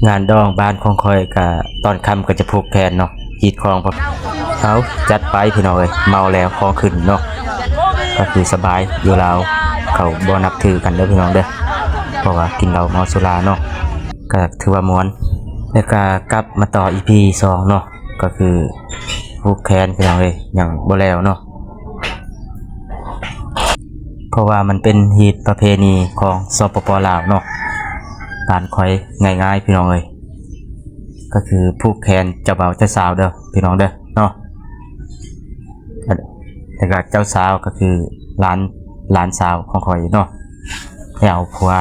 ງານດອງບ້ານຂອງຂ້ອຍກະຕອນຄ່ຳກໍຈະຜູກແຂນເນາະ ຮີດຄອງ ເອົາ ຈັດໄປພີ່ນ້ອງເອີຍ ເມົາແລ້ວຂອງຂຶ້ນເນາະ ກໍຄືສະບາຍ ຢູ່ລາວເຂົາບໍ່ນັບຖືກັນເດີພີ່ນ້ອງເດີ ເພາະວ່າກິນເຫຼົ້າເມົາສຸລາເນາະ ກໍຖືວ່າມ່ວນ ແລ້ວກໍກັບມາຕໍ່ ອີພີ ສອງເນາະ ກໍຄືຜູກແຂນພີ່ນ້ອງເອີຍ ຍັງບໍ່ແລ້ວເນາະ. ເພາະວ່າມັນເປັນຮີດປະເພນີຂອງ ສປປ ລາວເນາະ ບ້ານຂ້ອຍງ່າຍໆ ພີ່ນ້ອງເອີຍ ກໍຄືຜູກແຂນເຈົ້າບ່າວເຈົ້າສາວເດີພີ່ນ້ອງເດີເນາະ ແລ້ວກໍເຈົ້າສາວກໍຄືຫຼານ ຫຼານສາວຂອງຂ້ອຍເນາະ ໄປເອົາຜົວ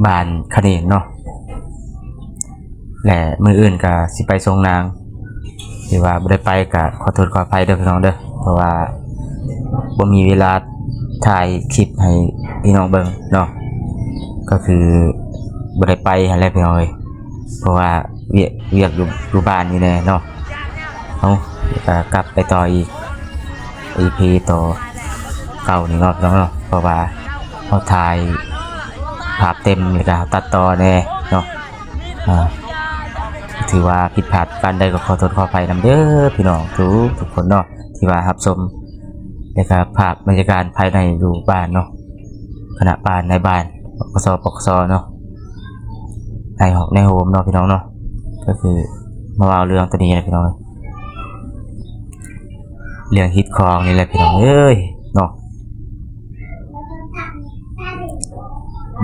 ບ້ານຂະເໜນເນາະ. ແລະ ມື້ອື່ນກໍຊິໄປສົ່ງນາງ ທີ່ວ່າບໍ່ໄດ້ໄປກໍຂໍໂທດຂໍອະໄພເດີພີ່ນ້ອງເດີ ເພາະວ່າບໍ່ມີເວລາຖ່າຍຄລິບໃຫ້ພີ່ນ້ອງເບິ່ງເນາະ ກໍຄືບໍ່ໄດ້ໄປຫັ້ນແຫຼະພີ່ນ້ອງເອີຍ ເພາະວ່າວຽກ ວຽກຢູ່ ຢູ່ບ້ານນີ້ແດ່ເນາະ. ເອົາ ກໍກັບໄປຕໍ່ອີກ ອີພີຕໍ່ເກົ່ານີ້ເນາະ ເນາະ ເພາະວ່າເຮົາຖ່າຍພາບເຕັມ ແລ້ວກໍເຮົາຕັດຕໍ່ແດ່ເນາະ ອ່າ ຖືວ່າຜິດພາດປານໃດກໍຂໍໂທດຂໍອະໄພນຳເດີພີ່ນ້ອງທຸກໆຄົນເນາະ ທີ່ວ່າຮັບຊົມ ແລ້ວກໍພາບບັນຍາກາດພາຍໃນຢູ່ບ້ານເນາະ ຄະນະບ້ານ ນາຍບ້ານ ປກສ ປກສ ເນາະ ນາຍຮອກນາຍໂຮມເນາະ ພີ່ນ້ອງເນາະ ກໍຄືມາເວົ້າເລື່ອງໂຕນີ້ແຫຼະພີ່ນ້ອງ ເລື່ອງຮີດຄອງນີ້ແຫຼະພີ່ນ້ອງເອີຍເນາະ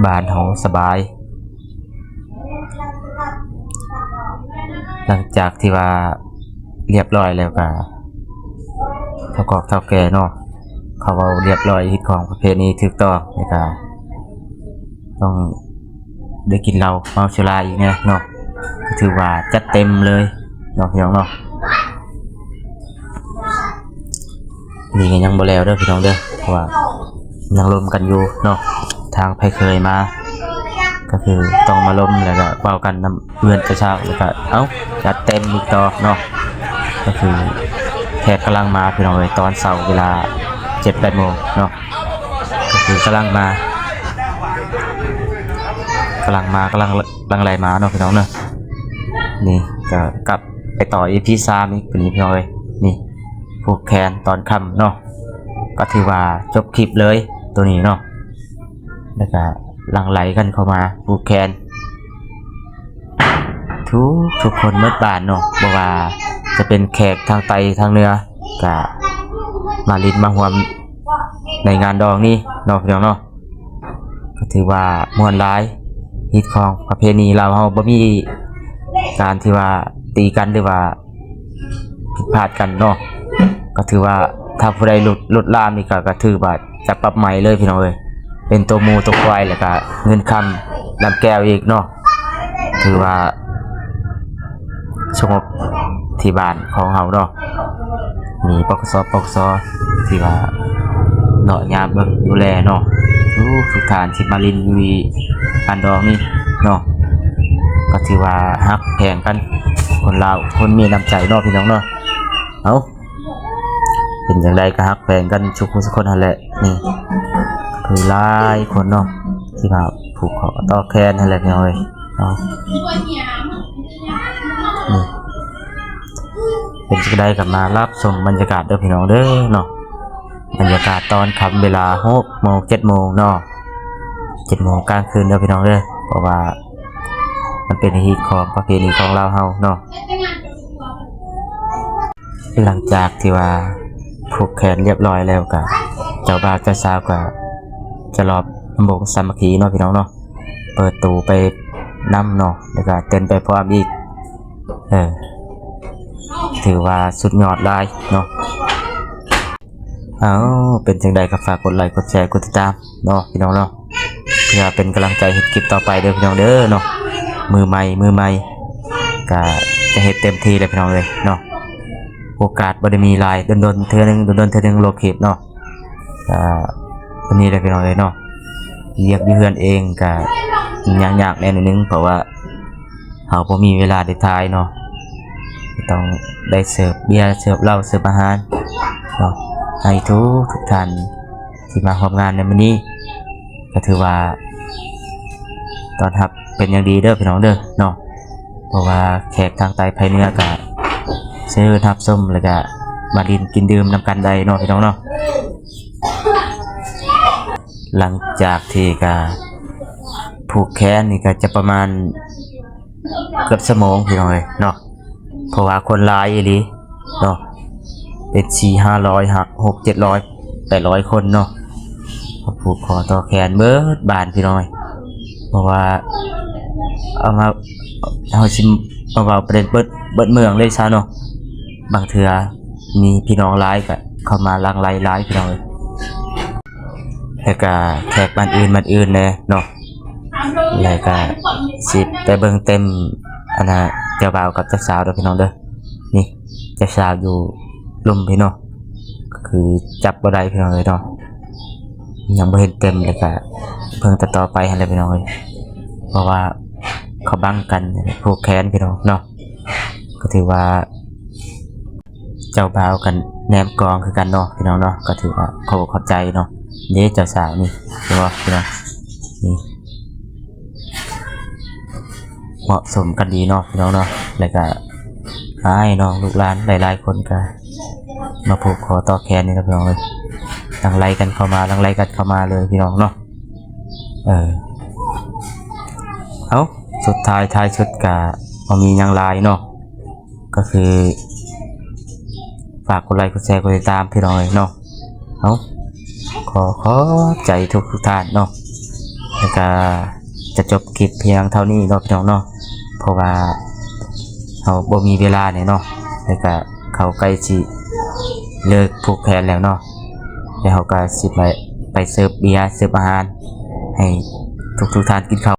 ບ້ານເຮົາສະບາຍ ຫຼັງຈາກທີ່ວ່າລຽບຮ້ອຍແລ້ວກະ ເຖົ້າກອກເຖົ້າແກ່ເນາະ ເຂົາເວົ້າລຽບຮ້ອຍ ຮີດຄອງປະເພນີຖືກຕ້ອງ ແລ້ວກະຕ້ອງໄດ້ກິນເຫຼົ້າເມົາສຸລາອີກແດ່ເນາະ ກໍຖືວ່າຈັດເຕັມເລີຍເນາະ ພີ່ນ້ອງເນາະ. ນີ້ກໍຍັງບໍ່ແລ້ວເດີພີ່ນ້ອງເດີ ເພາະວ່າຍັງລົມກັນຢູ່ເນາະ ທາງໃຜເຄີຍມາ ກໍຄືຕ້ອງມາລົມ ແລ້ວກໍເວົ້າກັນນຳເຮືອນເຈົ້າສາວ ແລ້ວກໍ ເອົ້າ ຈັດເຕັມອີກຕໍ່ເນາະ ກໍຄືແຂກກຳລັງມາພີ່ນ້ອງເອີຍ ຕອນເຊົ້າເວລາເຈັດແປດໂມງເນາະ ກໍຄືກຳລັງມາ ກຳລັງມາ ກຳລັງ ຫຼັ່ງໄຫຼມາເນາະ ພີ່ນ້ອງເນາະ. ນີ້ກໍກັບໄປຕໍ່ ອີພີ ສາມ ອີກ ນີ້ພີ່ນ້ອງເອີຍ ນີ້ຜູກແຂນຕອນຄ່ຳເນາະ ກໍຖືວ່າຈົບຄລິບເລີຍໂຕນີ້ເນາະ ແລ້ວກໍຫຼັ່ງໄຫຼກັນເຂົ້າມາຜູກແຂນ ທຸກໆຄົນໝົດບ້ານເນາະ ບໍ່ວ່າຈະເປັນແຂກທາງໃຕ້ທາງເໜືອ ກະມາຫຼິ້ນມາຮ່ວມໃນງານດອງນີ້ເນາະ ພີ່ນ້ອງເນາະ ກໍຖືວ່າມ່ວນຫຼາຍ ຮີດຄອງປະເພນີລາວເຮົາບໍ່ມີການທີ່ວ່າຕີກັນ ຫຼືວ່າຜິດພາດກັນເນາະ ກໍຖືວ່າຖ້າຜູ້ໃດລຸກ ລຸກລາມນີ້ກໍ ກໍຖືວ່າຈະປັບໃໝເລີຍ ພີ່ນ້ອງເອີຍ ເປັນໂຕໝູໂຕຄວາຍ ແລ້ວກະເງິນຄຳນຳແກ້ວອີກເນາະ ຖືວ່າສະຫງົບທີ່ບ້ານຂອງເຮົາເນາະ ມີ ປກສ ປກສ ທີ່ວ່າເນາະ ຍາມເບິ່ງດູແລເນາະ ທຸກໆທ່ານທີ່ມາຫຼິ້ນຢູ່ງານດອງນີ້ເນາະ ກໍຖືວ່າຮັກແພງກັນ ຄົນລາວຄົນມີນ້ຳໃຈເນາະ ພີ່ນ້ອງເນາະ. ເອົ້າ ເປັນຈັ່ງໃດກໍຮັກແພງກັນທຸກຜູ້ທຸກຄົນຫັ້ນແຫຼະ ນີ້ຄືຫຼາຍຄົນເນາະ ທີ່ວ່າຜູກຂໍ້ຕໍ່ແຂນຫັ້ນແຫຼະ ພີ່ນ້ອງເອີຍເນາະ ນີ້ ເປັນຈັ່ງໃດກໍມາຮັບຊົມບັນຍາກາດເດີພີ່ນ້ອງເດີເນາະ ບັນຍາກາດຕອນຄ່ຳເວລາຫົກໂມງ ເຈັດໂມງເນາະ ເຈັດໂມງກາງຄືນເດີພີ່ນ້ອງເດີ ເພາະວ່າມັນເປັນຮີດຄອງປະເພນີຂອງລາວເຮົາເນາະ. ຫຼັງຈາກທີ່ວ່າຜູກແຂນລຽບຮ້ອຍແລ້ວ ກະເຈົ້າບ່າວເຈົ້າສາວກະຈະລອບລຳວົງສາມັກຄີເນາະ ພີ່ນ້ອງເນາະ ເປີດຕູ້ໄປນຳເນາະ ແລ້ວກະເຕັ້ນໄປພ້ອມອີກ ເອີ ຖືວ່າສຸດຍອດຫຼາຍເນາະ. ເອົ້າ ເປັນຈັ່ງໃດກໍຝາກກົດໄລ ກົດແຊ ກົດຕິດຕາມເນາະ ພີ່ນ້ອງເນາະ ເພື່ອເປັນກຳລັງໃຈເຮັດຄລິບຕໍ່ໄປເດີ ພີ່ນ້ອງເດີເນາະ ມືໃໝ່ ມືໃໝ່ ກະຈະເຮັດເຕັມທີ່ແຫຼະ ພີ່ນ້ອງເອີຍເນາະ ໂອກາດບໍ່ໄດ້ມີຫຼາຍ ດົນໆເທື່ອໜຶ່ງ ດົນໆເທື່ອໜຶ່ງລົງຄລິບເນາະ ກະອັນນີ້ແຫຼະ ພີ່ນ້ອງເອີຍເນາະ ວຽກຢູ່ເຮືອນເອງກະຍາກໆແດ່ໜ້ອຍໜຶ່ງ ເພາະວ່າ ເຮົາບໍ່ມີເວລາໄດ້ຖ່າຍເນາະ ຕ້ອງໄດ້ເສີບເບຍ ເສີບເຫຼົ້າ ເສີບອາຫານເນາະ ໃຫ້ທຸກໆທ່ານທີ່ມາຮ່ວມງານໃນມື້ນີ້ ກໍຖືວ່າ ຕ້ອນຮັບເປັນຢ່າງດີເດີພີ່ນ້ອງເດີເນາະ ເພາະວ່າແຂກທາງໃຕ້ພາກເໜືອກະເຊີນຮັບຊົມ ແລ້ວກະມາຫຼິ້ນກິນດື່ມນຳກັນໄດ້ເນາະພີ່ນ້ອງເນາະ. ຫຼັງຈາກທີ່ກະຜູກແຂນນີ້ກະຈະປະມານເກືອບຊົ່ວໂມງພີ່ນ້ອງເອີຍເນາະ ເພາະວ່າຄົນຫຼາຍອີ່ຫຼີເນາະ ເປັນສີ່ຫ້າຮ້ອຍ ຫົກເຈັດຮ້ອຍ ແປດຮ້ອຍຄົນເນາະ ມາຜູກຂໍຕໍ່ແຂນເບິດບ້ານພີ່ນ້ອງເອີຍ ເພາະວ່າເອົາມາ ເຮົາຊິມາເວົ້າປະເດັນເບິດ ເບິດເມືອງເລີຍຊະເນາະ ບາງເທື່ອມີພີ່ນ້ອງຫຼາຍກະເຂົ້າມາຫຼັ່ງໄຫຼຫຼາຍພີ່ນ້ອງເອີຍ ແລ້ວກະແຂກບ້ານອື່ນ ບ້ານອື່ນແດ່ເນາະ ແລ້ວກະຊິໄປເບິ່ງເຕັມອັນນ່າ ເຈົ້າບ່າວກັບເຈົ້າສາວເດີພີ່ນ້ອງເດີ. ນີ້ເຈົ້າສາວຢູ່ລຸ່ມພີ້ເນາະ ກໍຄືຈັບບໍ່ໄດ້ພີ່ນ້ອງເອີຍເນາະ ຍັງບໍ່ເຫັນເຕັມ ແລ້ວກະເບິ່ງຕໍ່ໆໄປຫັ້ນແຫຼະພີ່ນ້ອງເອີຍ ເພາະວ່າເຂົາບັງກັນຜູກແຂນພີ່ນ້ອງເນາະ ກໍຖືວ່າ ເຈົ້າບ່າວກັນແນມກ້ອງຄືກັນເນາະພີ່ນ້ອງເນາະ ກໍຖືວ່າຂອບອົກຂອບໃຈເນາະ ເດ້ເຈົ້າສາວນີ້ ເຫັນບໍ່ພີ່ນ້ອງ ນີ້ ເໝາະສົມກັນດີເນາະພີ່ນ້ອງເນາະ ແລ້ວກະອ້າຍນ້ອງລູກຫຼານຫຼາຍໆຄົນກະມາຜູກຂໍຕໍ່ແຂນນີ້ນະພີ່ນ້ອງເອີຍ ຫຼັ່ງໄຫຼກັນເຂົ້າມາ ຫຼັ່ງໄຫຼກັນເຂົ້າມາເລີຍພີ່ນ້ອງເນາະ ເອີ ເອົ້າ ສຸດທ້າຍທ້າຍສຸດກະບໍ່ມີຫຍັງຫຼາຍເນາະ ກໍຄືຝາກກົດໄລ ກົດແຊ ກົດຕິດຕາມພີ່ນ້ອງເອີຍເນາະ ເອົ້າ ຂໍຂອບໃຈທຸກໆທ່ານເນາະ ແລ້ວກະຈະຈົບຄລິບພຽງເທົ່ານີ້ເນາະພີ່ນ້ອງເນາະ ເພາະວ່າເຮົາບໍ່ມີເວລາແລ້ວເນາະ ແລ້ວກະເຂົາໃກ້ຊິເລີກຜູກແຂນແລ້ວເນາະ ແລ້ວເຮົາກະຊິໄປ ໄປເສີບເບຍ ເສີບອາຫານໃຫ້ທຸກໆທ່ານກິນເຂົ້າ